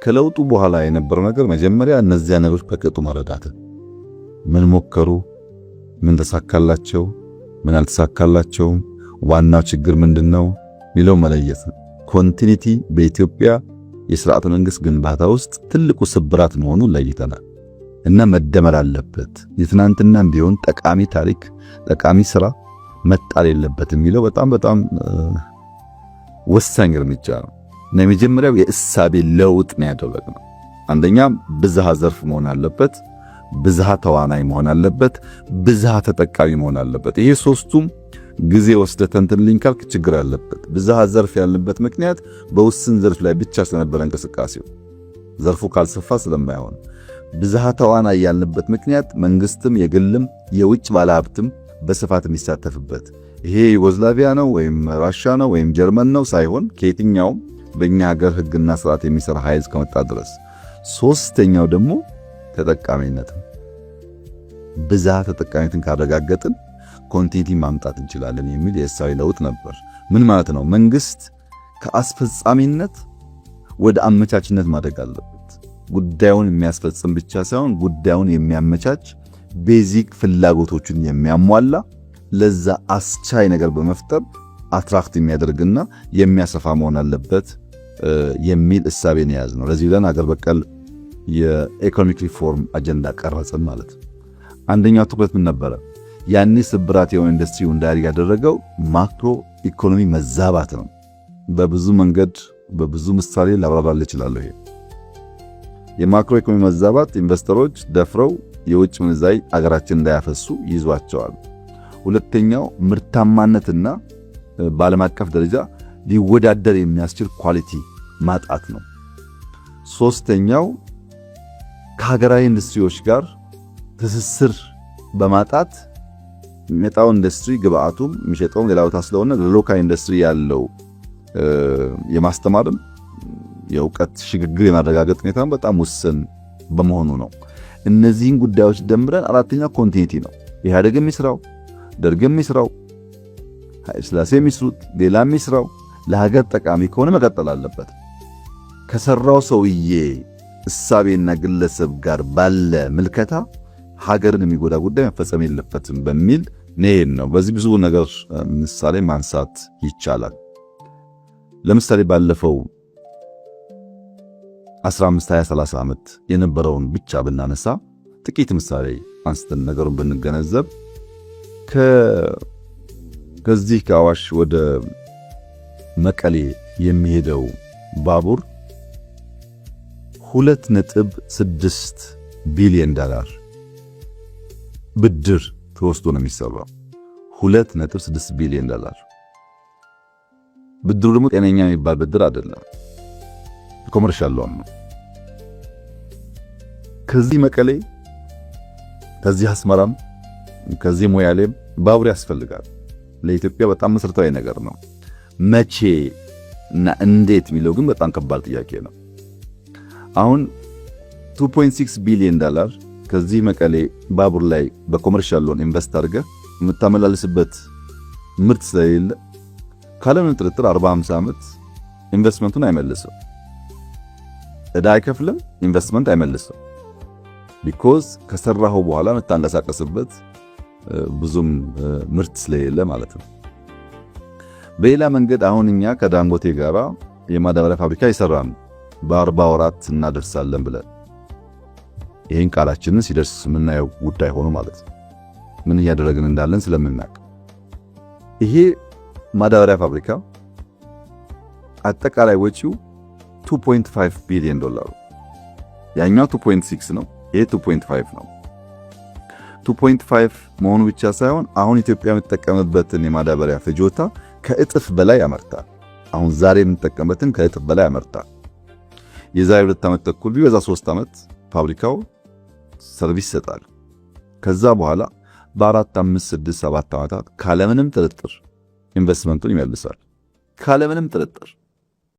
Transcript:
ከለውጡ በኋላ የነበረው ነገር መጀመሪያ እነዚያ ነገሮች በቅጡ መረዳት፣ ምን ሞከሩ፣ ምን ተሳካላቸው፣ ምን አልተሳካላቸውም፣ ዋናው ችግር ምንድነው የሚለው መለየት ነው። Continuity በኢትዮጵያ የስርዓተ መንግስት ግንባታ ውስጥ ትልቁ ስብራት መሆኑን ለይተናል እና መደመር አለበት። የትናንትናም ቢሆን ጠቃሚ ታሪክ፣ ጠቃሚ ስራ መጣል የለበትም የሚለው በጣም በጣም ወሳኝ እርምጃ ነው እና የመጀመሪያው የእሳቤ ለውጥ ነው ያደረግነው። አንደኛ ብዝሃ ዘርፍ መሆን አለበት፣ ብዝሃ ተዋናይ መሆን አለበት፣ ብዝሃ ተጠቃሚ መሆን አለበት። ይሄ ሶስቱም ጊዜ ወስደህ ተንትንልኝ ካልክ ችግር አለበት። ብዝሃ ዘርፍ ያልንበት ምክንያት በውስን ዘርፍ ላይ ብቻ ስለነበረ እንቅስቃሴው ዘርፉ ካልሰፋ ስለማይሆን፣ ብዝሃ ተዋናይ ያልንበት ምክንያት መንግስትም የግልም የውጭ ባለሀብትም በስፋት የሚሳተፍበት፣ ይሄ ዩጎዝላቪያ ነው ወይም ራሻ ነው ወይም ጀርመን ነው ሳይሆን ከየትኛውም በእኛ ሀገር ህግና ስርዓት የሚሰራ ኃይል እስከመጣ ድረስ። ሶስተኛው ደግሞ ተጠቃሚነት ነው። ብዝሃ ተጠቃሚነትን ካረጋገጥን continuity ማምጣት እንችላለን የሚል የእሳቤ ለውጥ ነበር። ምን ማለት ነው? መንግስት ከአስፈጻሚነት ወደ አመቻችነት ማደግ አለበት። ጉዳዩን የሚያስፈጽም ብቻ ሳይሆን ጉዳዩን የሚያመቻች፣ basic ፍላጎቶችን የሚያሟላ፣ ለዛ አስቻይ ነገር በመፍጠር attract የሚያደርግና የሚያሰፋ መሆን አለበት የሚል እሳቤን የያዝ ነው። ለዚህ ብለን አገር በቀል የ economic reform አጀንዳ ቀረጽን ማለት ነው። አንደኛው ትኩረት ምን ነበረ? ያኔ ስብራት የሆነ ኢንዱስትሪው እንዳያድግ ያደረገው macro economy መዛባት ነው። በብዙ መንገድ በብዙ ምሳሌ ላብራራልህ እችላለሁ። ይሄ የ macro economy መዛባት ኢንቨስተሮች ደፍረው የውጭ ምንዛሪ አገራችን እንዳያፈሱ ይዟቸዋል። ሁለተኛው ምርታማነትና በዓለም አቀፍ ደረጃ ሊወዳደር የሚያስችል quality ማጣት ነው። ሶስተኛው ከሀገራዊ ኢንዱስትሪዎች ጋር ትስስር በማጣት የሚመጣው ኢንዱስትሪ ግብአቱም የሚሸጠውም ሌላ ቦታ ስለሆነ ለ local industry ያለው የማስተማርም የእውቀት ሽግግር የማረጋገጥ ሁኔታም በጣም ውስን በመሆኑ ነው። እነዚህን ጉዳዮች ደምረን አራተኛው continuity ነው። ኢህአዴግ የሚስራው፣ ደርግ የሚስራው፣ ኃይለ ሥላሴ የሚስሩት፣ ሌላ የሚስራው ለሀገር ጠቃሚ ከሆነ መቀጠል አለበት። ከሰራው ሰውዬ እሳቤና ግለሰብ ጋር ባለ ምልከታ ሀገርን የሚጎዳ ጉዳይ መፈጸም የለበትም በሚል ይሄን ነው። በዚህ ብዙ ነገር ምሳሌ ማንሳት ይቻላል። ለምሳሌ ባለፈው 15፣ 20፣ 30 ዓመት የነበረውን ብቻ ብናነሳ፣ ጥቂት ምሳሌ አንስተን ነገሩን ብንገነዘብ፣ ከዚህ ከአዋሽ ወደ መቀሌ የሚሄደው ባቡር 2.6 ቢሊዮን ዶላር ብድር ተወስዶ ነው የሚሰራው። 2.6 ቢሊዮን ዶላር። ብድሩ ደግሞ ጤነኛ የሚባል ብድር አይደለም፣ commercial loan ነው። ከዚህ መቀሌ፣ ከዚህ አስመራም፣ ከዚህ ሞያሌም ባቡር ያስፈልጋል። ለኢትዮጵያ በጣም መሰረታዊ ነገር ነው። መቼ እና እንዴት የሚለው ግን በጣም ከባድ ጥያቄ ነው። አሁን 2.6 ቢሊዮን ዶላር ከዚህ መቀሌ ባቡር ላይ በ commercial loan invest አድርገህ የምታመላልስበት ምርት ስለሌለ ካለምንም ጥርጥር 40፣ 50 ዓመት ኢንቨስትመንቱን አይመልስም። ዕዳ አይከፍልም፣ ኢንቨስትመንት አይመልስም። Because ከሰራኸው በኋላ የምታንቀሳቀስበት ብዙም ምርት ስለሌለ ማለት ነው። በሌላ መንገድ አሁን እኛ ከዳንጎቴ ጋራ የማዳበሪያ ፋብሪካ ይሰራን በ40 ወራት እናደርሳለን ብለን፣ ይህን ቃላችንን ሲደርስ የምናየው ጉዳይ ሆኖ ማለት ነው። ምን እያደረግን እንዳለን ስለምናውቅ ይሄ ማዳበሪያ ፋብሪካ አጠቃላይ ወጪው 2.5 ቢሊዮን ዶላር፣ ያኛው 2.6 ነው፣ ይሄ 2.5 ነው። 2.5 መሆኑ ብቻ ሳይሆን አሁን ኢትዮጵያ የምትጠቀምበትን የማዳበሪያ ፍጆታ ከእጥፍ በላይ ያመርታል። አሁን ዛሬ የምንጠቀምበትን ከእጥፍ በላይ ያመርታል። የዛሬ 2 ዓመት ተኩል፣ ቢበዛ 3 ዓመት ፋብሪካው service ይሰጣል። ከዛ በኋላ በ4፣ 5፣ 6፣ 7 ዓመታት ካለምንም ጥርጥር ኢንቨስትመንቱን ይመልሳል። ካለምንም ጥርጥር።